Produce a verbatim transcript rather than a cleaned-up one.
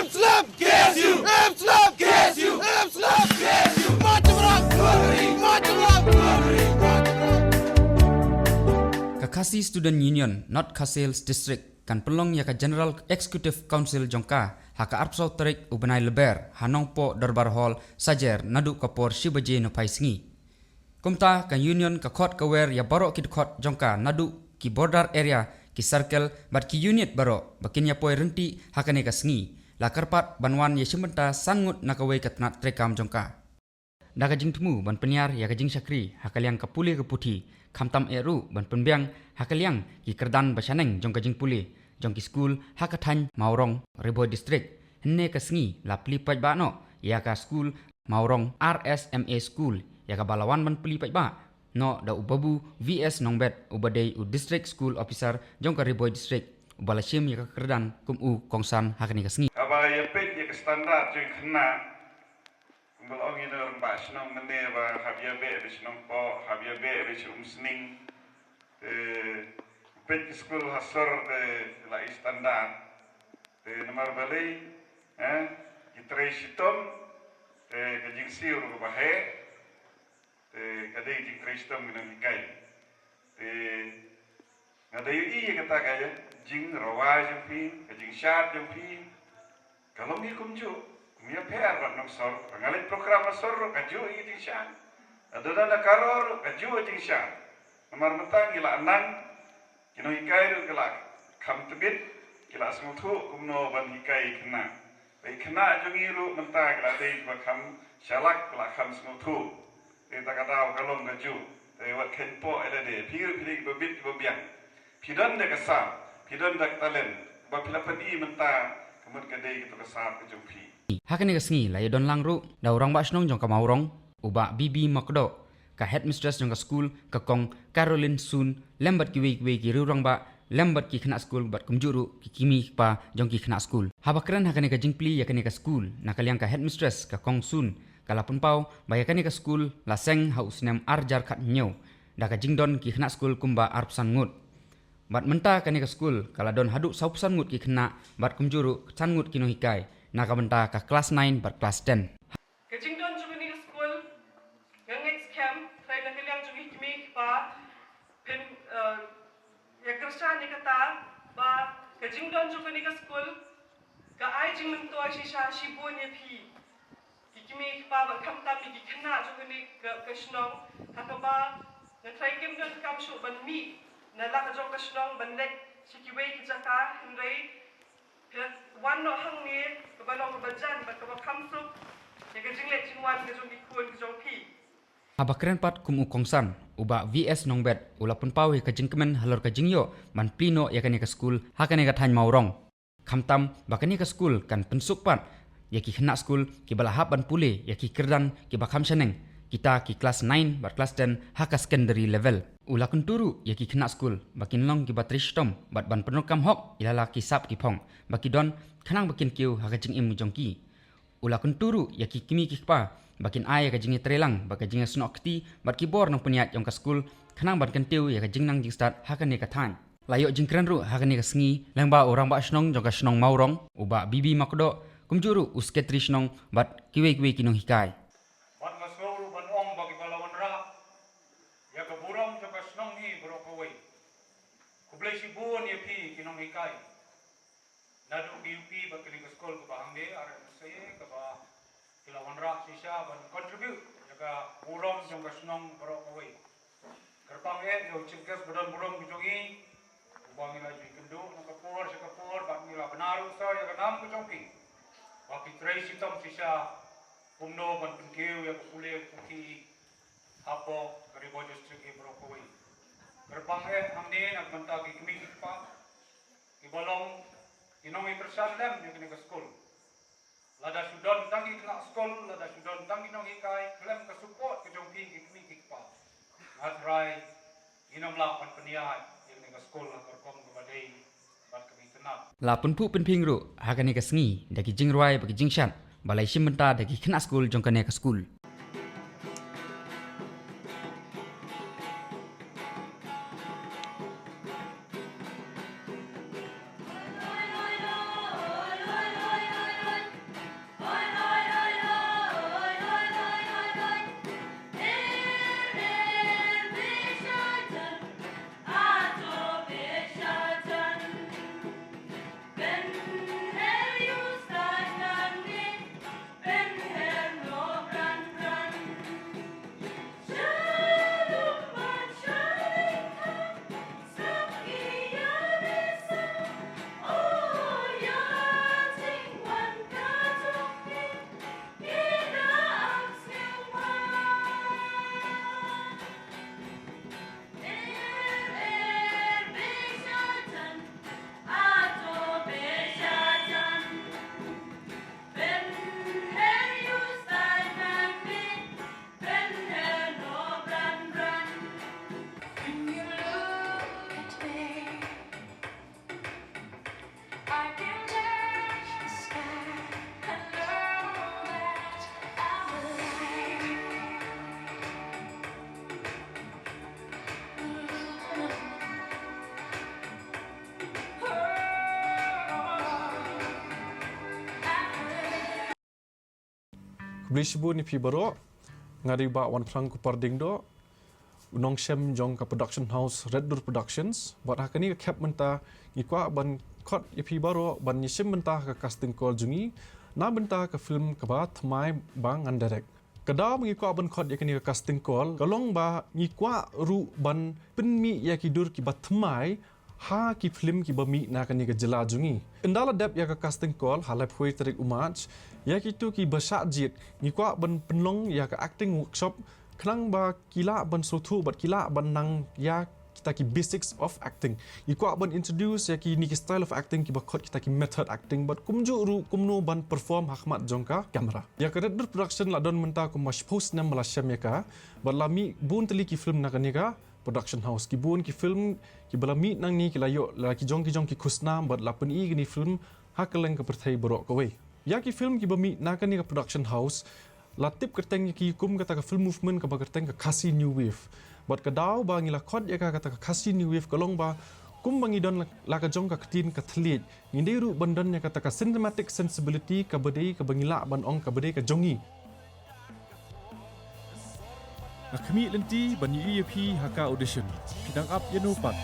Slap K S U! Slap K S U! Slap K S U! March of Love! March of Love! March of Love! Ka Khasi Student Union, North Khasi Hills District, kan pynlong ïa ka General Executive Council jong ka ha ka arphew saw tarik u bnai Lber ha Nongpoh Dorbar Hall, Sajer, naduh ka por shi baje nohphai sngi. Kumta ka Union ka khot ka wer ïa baroh ki dkhot jong ka naduh ki border area, ki circle bad ki unit baroh ba kin ïa poi ryntih ha kane ka sngi, la kyrpad ban wan ïa shim bynta san ngut na kawei ka tnat treikam jong ka. Da ka jingthmu ban pynïar ïa ka jingshakri ha ka liang ka pule ka puthi, khamtam eh ruh ban pynbiang ha ka liang ki kyrdan ba shaneng jong ka jingpule jong ki skul ha ka thaiñ Mawrong, Ri Bhoi District. Hynne ka sngi la plie paidbah noh ïa ka skul Mawrong R S M A School, ïa kaba la wan ban plie paidbah noh da u Babu V S Nongbet, uba dei u District School Officer jong ka Ri Bhoi District, uba la shim ïa ka kyrdan kum u kongsan ha kane ka sngi. Haba ïa peit ïa ka standard jong ki khynnah, kumba la ong ïa u rangbah shnong mynne ba hap ïa beh bad shnong poh, hap ïa beh bad shnong sning. Te peit ki skul ha sor te la i standard. Te namar balei, eh, ki trei shitom, te ka jingsiew ruh kaba heh, te ka dei jingtrei shitom ki nonghikai. Te nga dei ïohi ïa kata ka jingrwai jong phi, ka jingshad jong phi, ka long hi kumjuh, kum ïapher bad nong sor, ba nga leit program ha sor ruh kajuh hi jingshad. Lada don na Garo ruh kajuh hi jingshad. Namar mynta ngi la nang, ki nonghikai ruh ki la kham tbit, ki la sngewthuh kumno ban hikai khynnah. Ba ki khynnah jong ngi ruh mynta ki la dei ba kham shalak, ki la kham sngewthuh. Te ta ka daw ka long kajuh. Te wat kheiñ poh ïa lade. Phi ruh phi dei kiba bit kiba biang. Phi don da ka sap, phi don da ka talent ba phi la pyni mynta, ka mut ka dei kato ka sap ka jong phi. Ha kane ka sngi la ïadon lang ruh da u rangbah shnong jong ka Mawrong, u Bah B B Makdoh, ka headmistress jong ka skul, ka Kong Caroline Sun, lem bad kiwei kiwei ki riew rangbah, lem bad ki khynnah skul bad kumjuh ruh ki kmie ki kpa jong ki khynnah skul. Haba kren ha kane ka jingplie ïa kane ka skul na ka liang ka headmistress, ka Kong Sun, ka la pynpaw ba ïa kane ka skul la seng ha u snem ar hajar khathynñiew da ka jingdon ki khynnah skul kumba arphew san ngut. Bad mynta kane ka skul ka la don haduh sawphew san ngut ki khynnah bad kumjuh ruh san ngut ki nonghikai na ka bynta ka klas nine bad klas ten. Ka jingdon jong kane ka skul, nga ngeit skhem, trai na ka liang jong ki kmie ki kpa, phin, eh, ïa kyrshan ïa kata, ba ka jingdon jong kane ka skul ka ai jingmyntoi shisha shibun ïa phi ki kmie ki kpa, bad khamtam ïa ki khynnah jong kane ka, ka shnong, ha kaba nga trai kim donkam shuh ban mih na la ka jong ka shnong ban leit sha kiwei ki jaka, hynrei phi la wan noh hangne kaba long kaba jan bad kaba kham suk ïa ka jingleit jingwan ka jong ki khun ka jong phi. Haba kren pat kum u kongsan, u Bah V S Nongbet u la pynpaw ïa ka jingkmen halor ka jingïoh ban plie noh ïa kane ka skul ha kane ka thaiñ Mawrong. Khamtam ba kane ka skul kan pynsuk pat ïa ki khynnah skul kiba la hap ban pule ïa ki kyrdan kiba kham shaneng, kita ki klas nine bad klas ten ha ka secondary level. U la kyntu ruh ïa ki khynnah skul ba kin long kiba trei shitom bad ban pyndonkam hok ïa la ki sap ki phong ba ki don, khnang ba kin kiew ha ka jingim jong ki. U la kyntu ruh ïa ki kmie ki kpa ba kin ai ïa ka jingïatreilang bad ka jingïasnoh kti bad ki bor nongpynïaid jong ka skul, khnang ban kyntiew ïa ka jingnang jingstad ha kane ka thaiñ. La ïoh jingkren ruh ha kane ka sngi lyngba u rangbah shnong jong ka shnong Mawrong, u Bah B B Makdoh, kumjuh ruh u sekretari shnong bad kiwei kiwei ki nonghikai. Bad nga sngew ruh ban ong ba kiba la wanrah ïa ka burom jong ka shnong hi baroh kawei. Khublei shibun ïa phi ki nonghikai. Naduh ki U P bad kane ka skul kaba hangne, R M S A, kaba ki la wanrah shisha ban contribute ïa ka burom jong ka shnong baroh kawei. Kyrpang eh ïa u chief guest ba don burom ka jong ngi, uba ngi la ju ïakynduh na ka por sha ka por bad ngi la bna ruh sa ïa ka nam ka jong ki ba ki trei shitom shisha kumno ban pynkiew ïa ka pule ka puthi hapoh ka Ri Bhoi District hi baroh kawei. Kyrpang eh hangne na ka bynta ki kmie ki kpa kiba long ki nongïakyrshan lem ïa kane ka skul. Lada shu don tang ki khynnah skul, lada shu don tang ki nonghikai, khlem ka support ka jong phi ki kmie ki kpa, nga tharai ngin ym lah ban pynïaid ïa kane ka skul ha ka rukom kaba dei bad kaba itynnad. La pynphuh pynphieng ruh ha kane ka sngi da ki jingrwai bad ki jingshad ba la ïashim bynta da ki khynnah skul jong kane ka skul. Khublei shibun ïa phi baroh. Nga dei u Bah Wanphrang Kupar Diengdoh, u nongshem jong ka production house Red Door Productions. Bad ha kane ka khep mynta ngi kwah ban khot ïa phi baroh ban ïashim bynta ha ka casting call jong ngi na bynta ka film kaba thymmai ba ngan direct. Ka daw ba ngi kwah ban khot ïa kane ka casting call ka long ba ngi kwah ruh ban pynmih ïa ki dur kiba thymmai ha ki film kiba mih na kane ka jylla jong ngi. Ynda la dep ïa ka casting call ha laiphew tarik u March, ïa kito kiba shah jied ngi kwah ban pynlong ïa ka acting workshop khnang ba ki lah ban sngewthuh bad ki lah ban nang ïa kita ki basics of acting. Ngi kwah ban introduce ïa kine ki style of acting kiba khot kita ki method acting bad kumjuh ruh kumno ban perform ha khmat jong ka camera. Ïa ka Red Door Production la don mynta kumba shiphew snem ba la shem ïa ka bad la mih bun tylli ki film na kane ka production house. Ki bun ki film kiba la mih nangne ki la ïoh la ki jong ki jong ki khusnam bad la pyni kine film ha kylleng ka pyrthei baroh kawei. Ïa ki film kiba mih na kane ka production house la tip kyrteng ïa ki kum kata ka film movement kaba kyrteng ka Khasi New Wave. Bad ka daw ba ngi la khot ïa ka kata ka Khasi New Wave ka long ba kumba ngi don la, la ka jong ka ktien ka thylliej, ngi dei ruh ban don ïa kata ka cinematic sensibility kaba dei kaba ngi lah ban ong kaba dei ka jong ngi. Nga khmih lynti ban ïohi ïa phi ha ka audition. Phi dang ap ïano pat?